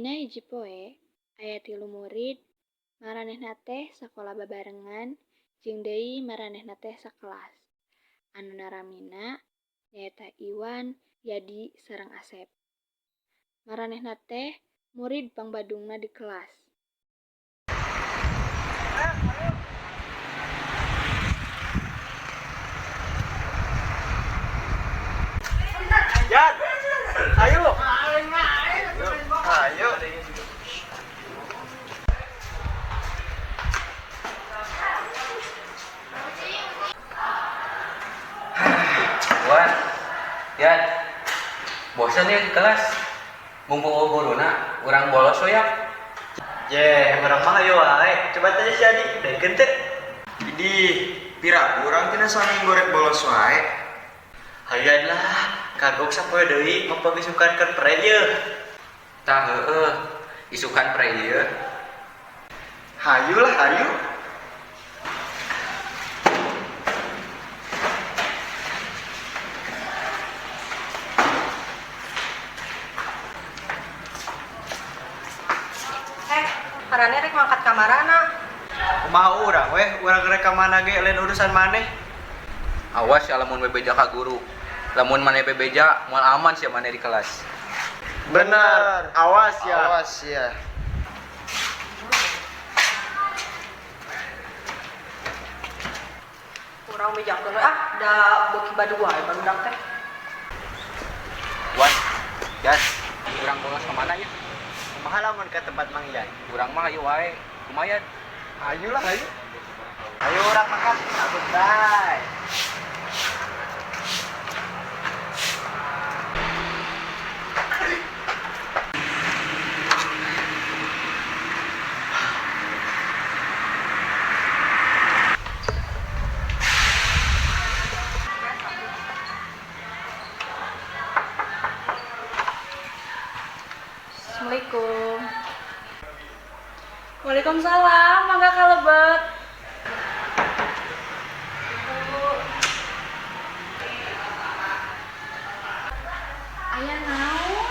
Dina hiji poe, aya tilu murid, maranehna teh sakola babarengan jeung deui maranehna teh sakelas. Anu naramina nyaeta Iwan, Yadi, sareng Asep. Maranehna teh murid pangbadungna di kelas. Yan! Ayo! Ayo! Wan, Yan, bosan ya di kelas. Mumpung euweuh guruna, urang bolos we ya. Ye, urang mah ayo wae. Coba tanya si Adi, daekeun teu? Idih, pira urang tina saminggu rek bolos wae. Hayu lah, kagok sapoe deui mapag isukan keur pre ieu. Tah heueuh, isukan pre ieu. Hayu lah, hayu. Eh, maraneh rek mangkat ka marana? Kumaha urang weh, urang rek ka mana ge lain urusan maneh. Awas ya lamun bebeja ka guru. Lamun maneh bebeja, moal aman sia maneh di kelas. Benar, awas ya. Awas ya. Urang bejakeun we ah, da beuki badug wae barudak teh. Wan, Yan, urang bolos ka mana ya? Kumaha lamun ka tempat Mang Yan? Urang mah hayu wae. Lumayan. Hayu lah, hayu. Ayo urang makan. Goodbye. Assalamualaikum. Waalaikumsalam, mangga kalebet. Aya naon?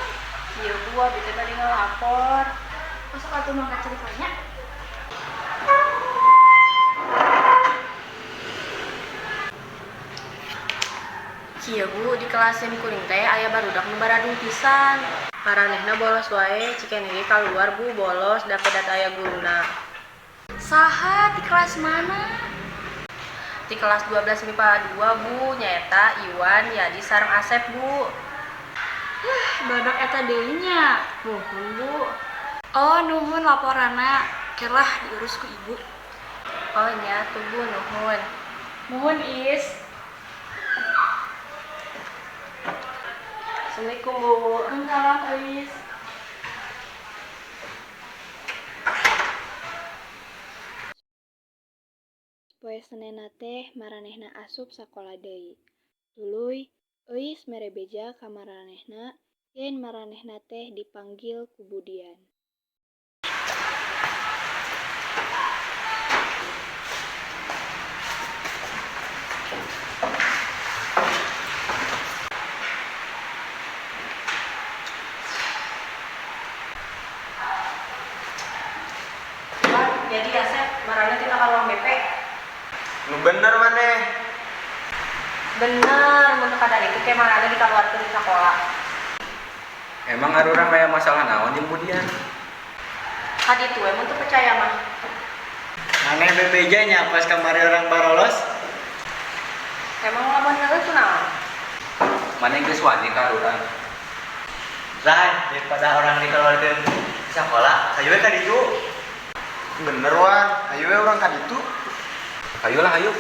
Ieu Bu, abi teh bade ngalapor. Masuk atuh mangga ceritanya. Kieu Bu, di kelas sim kuring teh aya barudak nu baradung pisan. Maranehna bolos wae, cikene ge kaluar Bu bolos da pedat aya guruna. Saha di kelas mana? Di kelas 12 MIPA 2 Bu, nyaeta Iwan, Yadi sareng Asep Bu. Barudak eta deui nya. Nuhun Bu. Oh, nuhun laporanna. Kelah diurus ku ibu. Oh nya tuh Bu, nuhun. Nuhun Is. Assalamualaikum Bu. Waalaikumsalam Is. Poe Senenna teh maranehna asup sakola deui. Tuluy, Euis mere beja ka maranehna yen maranehna teh dipanggil ku Budian. Wan, jadi Asep, maraneh tina ka ruang BP. Nu bener maneh. Bener, mun teu kadar itu ke maraneh dikaluarkeun ti sakola. Emang arurang aya masalah naon jeung Budian? Kaditu we mun teu percaya mah. Maneh bebeja nya pas kamari urang barolos. Emang lamun heueuh kunaon? Maneh geus wani ka arurang. Lah, daripada urang dikeluarkeun ti sakola, hayu we ka ditu. Bener Wan, hayu we urang ka ditu. Hayu lah, hayu.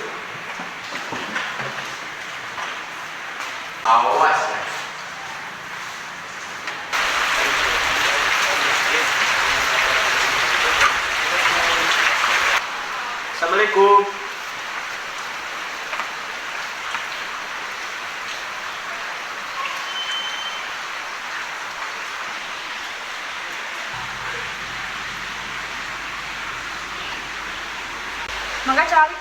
Awas ya. Assalamualaikum. Mangga calik.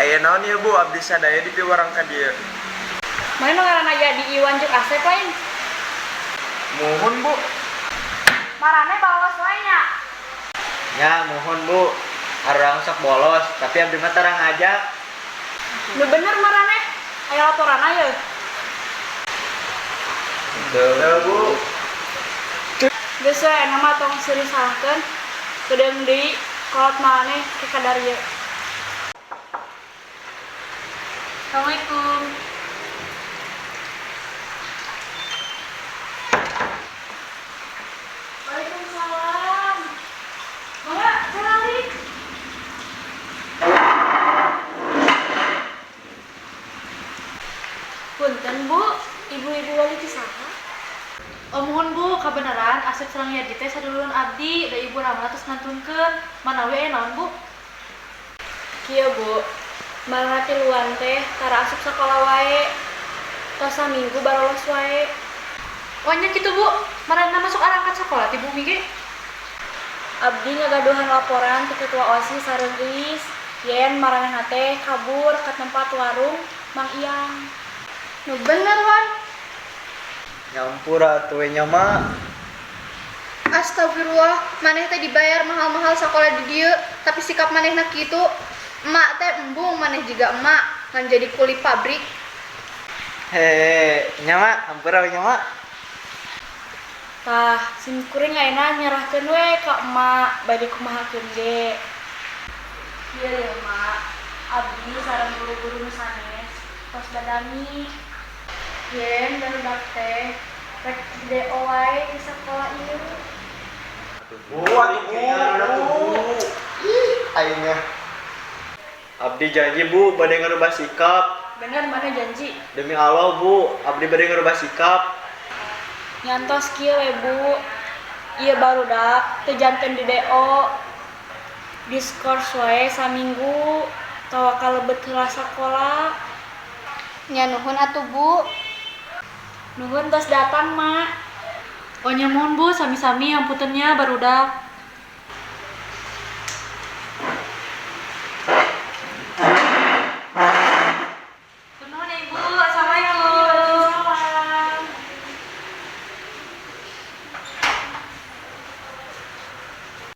Aya naon ieu Bu, abdi sadaya dipiwarang ka dieu. Mana nu ngaranna Yadi, Iwan jeung Asep lain? Muhun Bu. Maraneh bolos wae nya. Ya, mohon Bu. Arurang sok bolos, tapi abdi mah tara ngajak. Nu bener maraneh. Aya laporan aya. Teu, Bu. Geus we nama tong seuri salahkeun. Kedeung deui kolot maraneh ke kadar ieu. Assalamualaikum. Waalaikumsalam. Mangga, salalik. Punten Bu, ibu-ibu wali ti saha? Oh mohon Bu, kabeneran Asep sareng Yadi teh saduluran abdi, da ibu ramana tos ngantunkeun. Manawi aya naon Bu? Kieu Bu, maraneh tiluan teh tara asup sakola wae. Tos saminggu barolos wae. Oh nya kitu Bu, maranehna masuk arangkat sakola ti bumi ge. Abdi ngagaduhan laporan ti ketua OSIS sareng Riis yen maranehna teh kabur ke tempat warung Mang Iyang. Nu bener Wan. Nyampura atuh we nya mah. Astagfirullah, maneh teh dibayar mahal-mahal sekolah di dieu, tapi sikap manehna kitu. Emak teh embung maneh juga emak ngan jadi kuli pabrik. Hehe, nya mah, hampura we nya mah. Tah, sim kuring ayeuna nyerahkeun we ka emak bade kumahakeun ge. Ieu ya mak, abdi sareng guru-guru nu sanes tos dadami. Yen barudak teh rek DO wae di sakola ieu. Bu, atuh Bu. Ih, aing mah. Abdi janji Bu, bade ngerubah sikap. Bener mana janji? Demi Allah Bu, abdi bade ngerubah sikap. Nyantos kieu we Bu. Ieu barudak teu janten di DO. Diskors wae saminggu tawa kalebet heula sakola. Nya nuhun atuh Bu. Nuhun tos datang, Mak. Oh nya mohon Bu, sami-sami hampunten nya barudak.